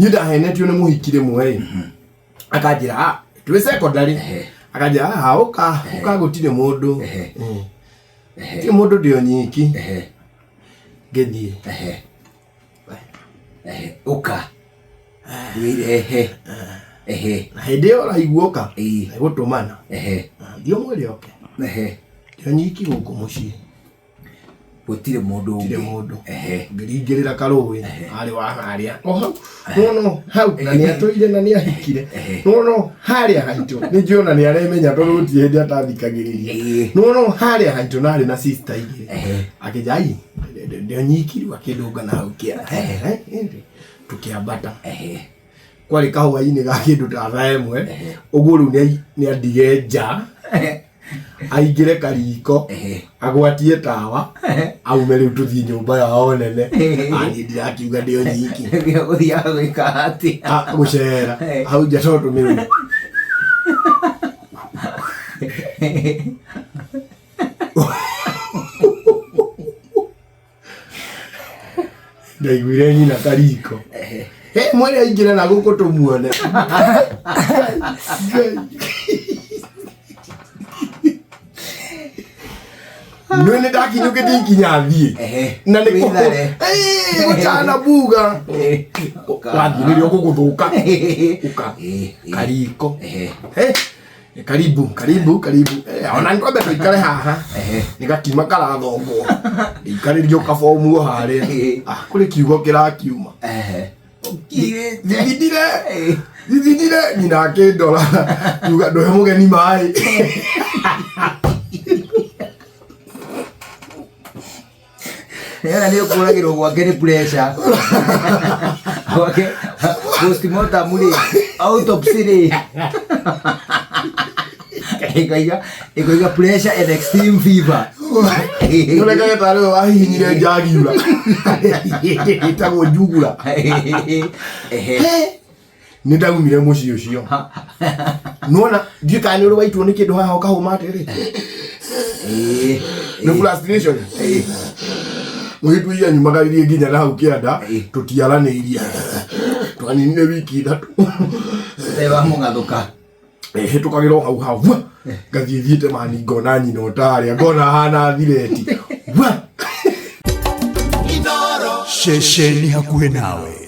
Niĩ ndahenetio nĩ mũhiki rĩmwe ĩ, akanjĩra, "Ah, twĩ secondary." Akanjĩra, "Ah, ũka ũka, gũtirĩ mũndũ." Gũtirĩ mũndũ, ndĩ o nyiki. Ngĩthiĩ. Ehe. Ehe, ũka wĩre. Ehe, ehe. Na hĩndĩ ĩyo ũraigua ũka, gũtũmana. Thiĩ ũmwĩre oke. Ndĩ o nyiki gũkũ mũciĩ. Gũtirĩ mũndũ gũtirĩ ũngĩ. Mũndũ. Ngĩringĩrĩra karũĩ arĩ wa harĩa o hau nono hau, na nĩ atũire na nĩ ahikire nono harĩa haitũ. Nĩ njũĩ ona nĩ aremenya tondũ gũtirĩ hĩndĩ atathikagĩrĩria. Nono harĩa haitũ na arĩ na sister igĩrĩ. Akĩnja ai ndĩ nyiki rĩu, akĩndũnga na hau kĩara. Tũkĩambata. Kwarĩ kahũa-inĩ ga kĩndũ ta thaa 1 ũguo. Rĩu nĩ andige nja, aingĩre kariko, agwatie tawa, aume, rĩu tũthiĩ nyũmba yao nene. Niĩ ndirakiuga ndĩ o nyiki. Gũthiaga gwĩka atĩa? Ah, gũcera hau nja tondũ nĩ ndaiguire nyina kariko. "Eh, mwene aingĩre na gũkũ tũmuone." Nĩ nĩ ndakinyũkĩtie ikinya thiĩ. Na nĩ Wĩthare. Gũcana buga. Ũka. Wathiĩ nĩrĩo gũgũthũka. Ũka. Kariko. Eh, karibu, karibu, karibu. Eh, ona nĩtwambe tũikare haha. Nĩ gatima karathongwo, ndĩikarĩrio kabomu o harĩa. Ah, kũrĩ kiugo kĩrakiuma. Thithindire, thithindire. Nyina akĩndora, kiuga, "Ndũhe mũgeni maĩ." Nĩona nĩ ũkũragĩrwo gwake nĩ pressure. Gwake postmortem rĩ, autopsy rĩ. Ĩkoiga pressure and extreme fever. Nĩũrekage tarĩ we wahihinyire njagiura ĩtagwo njugura. Nĩ ndaumire mũciĩ ũcio, nona ndiũ kana nĩ ũrĩ waitwo nĩ kĩndũ haha ũkahũma atĩrĩ. Nĩ frustration. Mũhĩtu ia nyumagaririe nginya na hau kĩanda. Tũtiaranĩirie, twaninire wiki 3. Ũtarĩ wa mũgathũka. Hĩtũkagĩra o hau hau. Vua! Ngathiĩ thiĩte mani, ngona nyina ũtarĩa, ngona hana thireti. Vua! Ceceni hakuhĩ nawe.